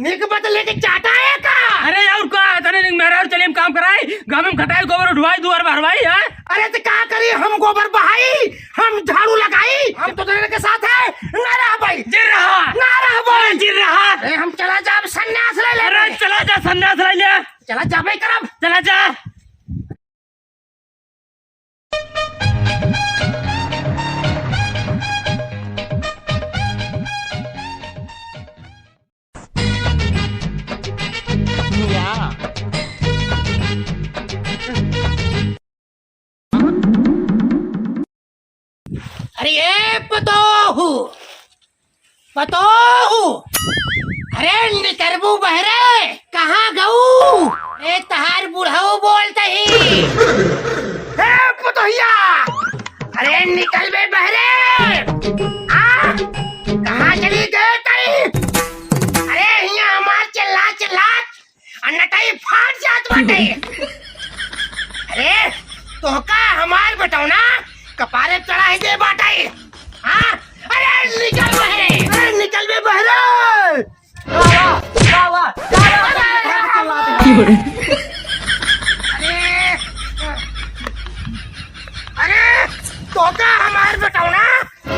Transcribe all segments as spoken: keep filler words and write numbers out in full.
निक बदले के चाटा है का? अरे और का, तने निक मेहरारू चली हम काम कराई, गाँव में खटाई, गोबर उठवाई, दुआर बहरवाई, हैं? अरे तो का करी, हम गोबर बहाई, हम झाड़ू लगाई, हम तो तेरे के साथ है, ना रह भाई। जी रहा। ना रह भाई। अरे जी रहा। अरे हम चला जाब, संन्यास ले ले। अरे चला जा, संन्यास ले ले। चला जा भाई करब। चला जा। अरे ए पतोहू, पतोहू, अरे निकरबू बहरे, कहाँ गऊ? ए तहार बुढ़ऊ बोलत ही। ए पतोहिया, अरे निकल बे बहरे। आ, कहाँ चली गए तई? अरे हियाँ हमार चिल्ला चिल्ला आ नटई फाट जात बाटे। अरे, तोहका हमार बेटौना कपारे चढ़ाई दे बाटे। हाँ? अरे, निकल बहरे। अरे, निकल बे बहरे। वाह, वाह, वाह, वाह, क्या बात है? अरे, अरे, तोहका हमार बेटौना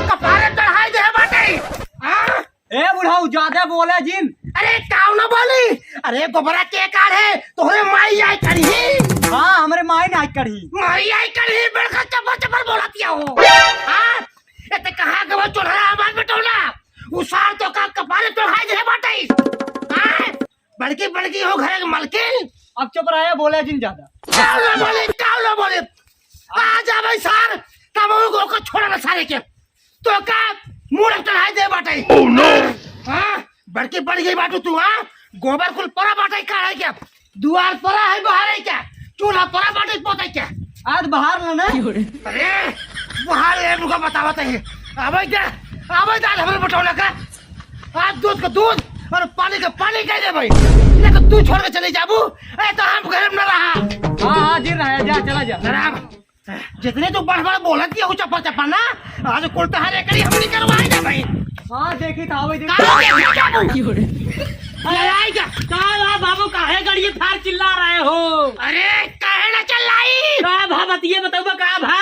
कपारे चढ़ाई दे बाटे। हाँ? ए बुढ़ऊ, ज्यादा बोले जिन। अरे काऊ ना बोली। अरे गोबरा के काढ़े, तोहरे माई आई कढ़ी। हाँ, हमरे माई ना आई कढ़ी। माई आई कढ़ी, बड़का चपर चपर बोलत या हो। हाँ? ए ते कहाँ गवा चोरहा हमार बेटौना? उ सार तोका कपारे चढ़ाई दे बाटे। हाँ? बड़की बड़की हो घरे के मलकिन। अब चुप रहे, बोले जिन ज्यादा। काऊ ना बोली, काऊ ना बोली। आ जा भाई सार, तब ओका छोड़ा ना सारे के। तोका मूड़ चढ़ाई दे बाटे। Oh no! हाँ, बड़की बढ़ गई बाटू तू, हाँ? गोबर कुल परा बाटे काढ़े के, दुआर परा है बहारे के, चूल्हा परा बाटे पोते के। आज बहार ला ना। अरे, बहार ले, मुझे बतावत है। आवे दे, आवे दे, हमरे बटौला का। आज दूध का दूध और पानी का पानी कह दे भाई। ये तो तू छोड़ के चली जाबू, ए तो हम घर में ना रहा। हाँ, हाँ, जी रहा, जा, चला जा। जनाब, जितने तू बढ़ बढ़ बोलत किया, चप्पल चप्पल ना, आज कुल तहार एकरी हमनी करवाई दे भाई। हाँ, देखी था, वही देखी। कहाँ देखी था तू? लड़ाई का? का बा बाबू, काहे गड़िए फार चिल्ला रहे हो? अरे, काहे ना चिल्लाई? का भा, बतिये बताऊ बा, का भा?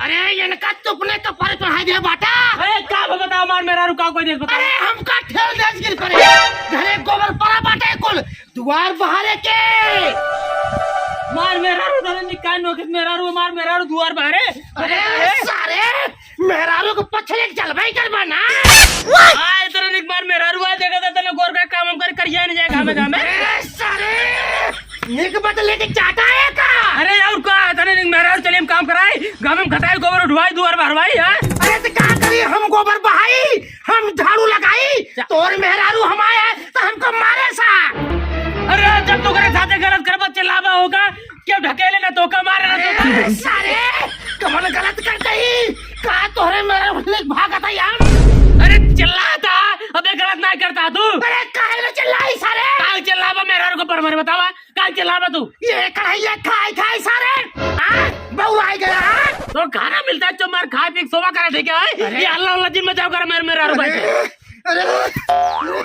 अरे, इनका तुपने कपारे चढ़ाई दे बाटा। अरे, का भा बताओ, मार मेरा रुकाओ, कोई देख बताओ। अरे, हमका ठेल देस गिर पड़े। घरे गोबर परा बाटे कुल, दुआर बहारे के। मार मेहरारू धरे निकाल नोखित मेहरारू, मार मेहरारू दुआर बहारे। अरे अरे। सारे, मेहरारू के पछले चलबे करबा ना। आए तेरे निक मार मेहरारू आए, देखा था तने गोर का काम हम कर करिया नहीं जाए घामे घामे। अरे सारे, निक बदले के चाटा है का? अरे और का, तने निक मेहरारू चले हम काम कराई, घामे में खटाई गोबर उठवाई दुआर बहरवाई है। अरे तो का करी, हम गोबर बहाई, हम झाड़ू लगाई, जा। तोर मेहरारू हम आए हैं, तो हमको मारे सा। अरे, जब तू करे साथे गलत करबा, चिल्लाबा होगा, क्यों ढकेले ना तोका मारे ना तोका। अरे, सारे, कमन गलत करते ही, का तोहरे मेहरारू लेके भागत है यार? अरे, चिल्लाता, अबे गलत ना करता तू। अरे, काहे ना चिल्लाई सारे? काहे चिल्लाबा मेहरारू के ऊपर मारे बतावा? का चिल्लावा तू? ये कढ़ैया खाई खाई सारे, हाँ? बउराई गया, हाँ? तो खाना मिलता है, चुप मार, खाए पी के सोवा करा, ठीक है? अरे। ये हल्ला उल्ला जिन मचाओ कर, मेरे, मेरे आरो भाई। अरे, अरे,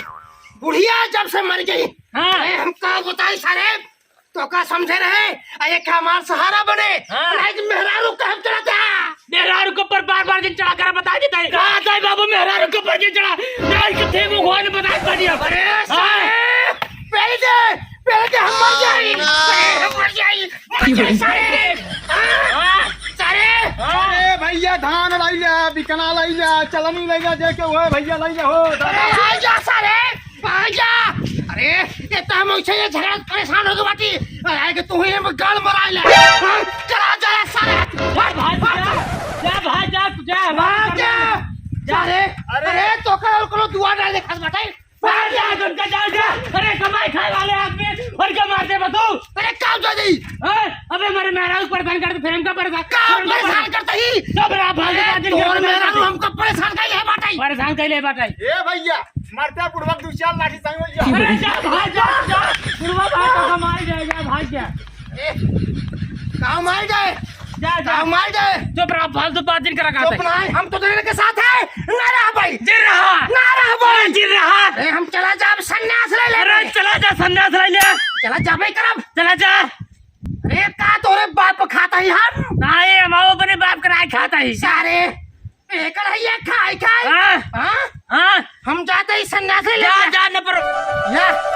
बुढ़िया जब से मर गई, हाँ। अरे, हम का बताई सारे, तो का समझे रहे? अरे, का हमार सहारा बने? हाँ। अरे, मेहरारू का हम चढ़ाते हैं। मेहरारू के ऊपर बार बार जिन चढ़ा कर बता देता है। कहा था बाबू, मेहरारू के ऊपर जिन चढ़ा, नहीं कि थे वो भगवान बता पड़ी अब। अरे, हाँ। सारे, पहले दे, पहले दे, हम मर जाई। अरे, हम मर जाई, मर जाई, सारे। हाँ, सारे। अरे भैया, धान लाई ले, बिकना लाई ले, चलनी लाई ले, देखे हुए भैया लाई ले हो। अरे, आ जा, सारे, आ जा। अरे, ये तो हम ऐसे ये झगड़ा परेशान हो गए बाटी। अरे, आए के तू ही में गाल मराई ले। हाँ, चला जा, सारे। भाग, भाग, जा, जा, भाग, जा, जा, भाग, जा। जा। सारे, अरे। अरे, तो कल कोनो दुआ ना देखा बाटे। बाहर जा, तुम जा, जा, जा। अरे, कमाई खाए वाले आदमी, और क्या मार दे बतू? अरे, का हो जाई? हैं? अबे, मेरे मेहरारू को परेशान कर दे, फिर हमका परेशान, का फिर हमका परेशान परेशान। करता ही? सब रहा, भाग ए, जा, तोर मेहरारू हमका परेशान कइले बाटे। परेशान कइले बाटे। ए भैया, मरते बुढ़वा दू चार लाठी संग हो जा। अरे, जा, भाग जा, जा। बुढ़वा भाग, तो कमाई जा, जा, भाग जा। ए, का मार जाए? जा, का मार दे। चुप रहा, फालतू बात जिन करा चुप करते। ना, हम तो तेरे के साथ है। ना रहा भाई। जिन रहा। ना रहा भाई। अरे जिन रहा। अरे हम चला जा, अब संन्यास ले ले। अरे चला जा, संन्यास ले ले। चला जा भाई करब। चला जा। अरे का तोरे बाप खाता ही हम? नहीं, हम अपने बाप का नहीं खाता ही। सारे एकड़ है ये खाए खाए। हाँ। हाँ? हाँ। हम जाते ही संन्यास ले जा, लेते। जा, न पर। या।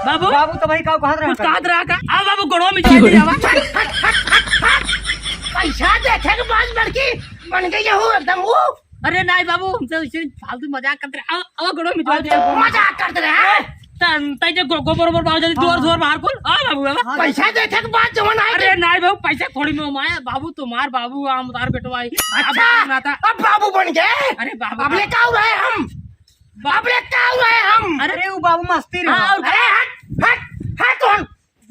बाबू। बाबू तो भाई का कहत रहा कुछ का? कहत रहा का? आ बाबू, गोड़वा में जाए दे, आवा। हट, हट, हट, हट, हट। पैसा देखे के बाद बड़की बन गई है वो एकदम वो। अरे नहीं बाबू, हमसे ऐसे फालतू मजाक करते रहे। आवा, आवा, गोड़वा में जाए दे। मजाक करते रहे, हैं? तन, तै जे गो-, गोबर ओबर बाबू जल्दी जोर जोर बाहर खोल। आ बाबू, आवा। पैसा देखे के बाद जवन आए अरे के। नहीं बाबू, पैसा थोड़ी में माया बाबू, तुम्हार बाबू, हम उधार बेटवा है। अच्छा, अब बाबू बन गए? अरे बाबू, अब ले का हो रहे हम? बाप रे, का हुआ है हम? अरे, वो बाबू मस्ती रहे। हाँ, और अरे, हट, हट, हट तोहन,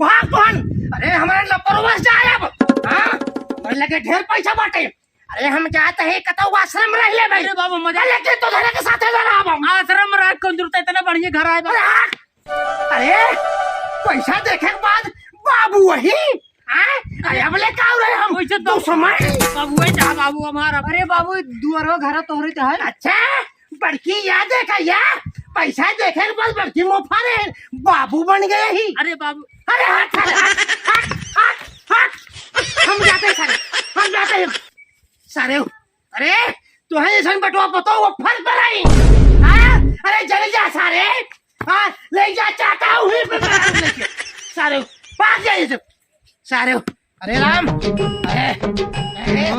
भाग तोहन। अरे, हमारे लपरवास जाए अब। हाँ, हमारे लगे ढेर पैसा बाटे। अरे, हम जाते हैं, कतौ आश्रम रह ले भाई। अरे बाबू, मजा अरे, लेकिन तो धरे के साथ है जरा अब हम। आश्रम रह, कौन जरूरत है, इतना बढ़िया घर आए बा। अरे, हट। अरे, पैसा देखे के बाद बाबू वही। हाँ? अरे, अब ले का हो रहे हम? वैसे तो दुश्मन। बाबू, वही था बाबू हमारा। अरे बाबू, दुआरो घर तोहरे तो है। अच्छा, बड़की या देखा या, पैसा देखे के बाद बड़की मोफा रहे, बाबू बन गए ही। अरे बाबू। अरे हट, हट, हट, हट, हट, हट। हम जाते हैं सारे, हम जाते हैं सारे। अरे, तोहे ऐसन बटवा पतो वो फल पर आई। हाँ? अरे चले जा सारे। हाँ, ले जा चाटा वहीं पे मार लेके। सारे, भाग जाइए सब। सारे, अरे राम, अरे, अरे,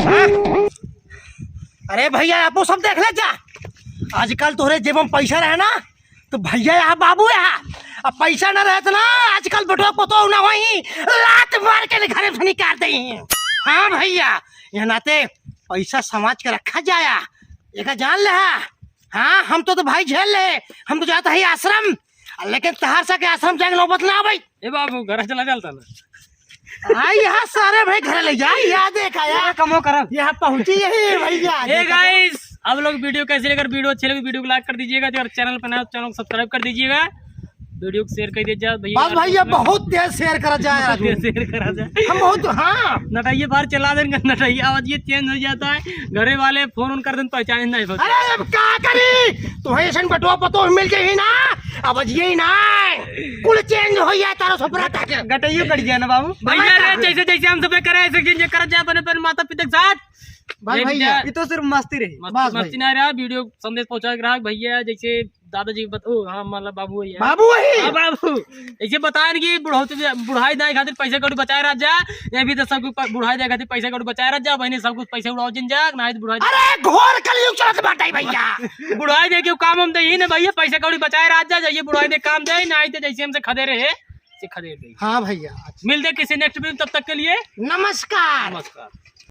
हाँ? अरे भैया, आपो सब देख ले जा। आजकल तोहरे जेब में पैसा रहे ना, तो भैया यहाँ बाबू यहाँ, अब पैसा न रहत ना, आजकल बेटवा पतो ना होई, लात मार के घरे से निकाल दे। हाँ भैया, यह नाते पैसा समाज के रखा जाया, एका जान ले। हाँ, हम तो, तो भाई झेल ले, हम तो जाता है आश्रम, लेकिन तहार सा के आश्रम जाए के नौबत ना आवे। ए बाबू, घर चला चलता ना। आई यहाँ सारे भाई घर ले जा, यहाँ देखा यार। कमो करब। यहाँ पहुँची यही है भैया, ए देखा तो। गाइस, आप लोग वीडियो कैसे लगा? अगर वीडियो अच्छे लगे, वीडियो को लाइक कर दीजिएगा, अगर चैनल पर नया हो, चैनल को सब्सक्राइब कर दीजिएगा, वीडियो को शेयर कर दीजिए जा भैया। बस भैया, बहुत तेज शेयर करा जाए आज। तेज शेयर करा जाए। हम बहुत, हाँ। नटैया बार चला देन, नटैया आवाज ये चेंज हो जाता है, घरे वाले फोन उन कर देन, पहचाने नहीं होता। अरे अब का करी, तुम्हें ऐसन बटवा पतो मिल गई ना, अब ये ना, कुल चेंज हो जाता है, सब रटा के। गटैयो कट गया ना बाबू। भैया रे, जैसे जैसे हम सब करे, ऐसे जिन जे करत जा अपने, अपने माता पिता के साथ। बस एक भैया। जा- ये तो सिर्फ मस्ती रही। मस्ती, बस मस्ती भाई। ना रहा, वीडियो संदेश पहुंचा के रहा भैया, जैसे दादाजी बत-, ओ, हाँ, मतलब बाबू वही है। बाबू वही। हाँ, बाबू। ऐसे बताएन कि बुढ़ौती, बुढ़ाई दाई खातिर पैसा कौड़ी बचाए रह जा, ये भी तो सब प-, बुढ़ाई दाई खातिर पैसा कौड़ी बचाए रह जा, बहनी सब कुछ पैसा उड़ाओ जिन जा, ना तो बुढ़ाई अरे घोर कलयुग चलत बाटे भैया। बुढ़ाई दे के काम हम दे ही ना भैया, पैसा कौड़ी बचाए रह जा, जाइए बुढ़ाई दे काम दे, ना तो जैसे हमसे खदे रहे, से खदे रहे। हाँ भैया। मिलते किसी नेक्स्ट वीडियो, तब तक के लिए नमस्कार। नमस्कार।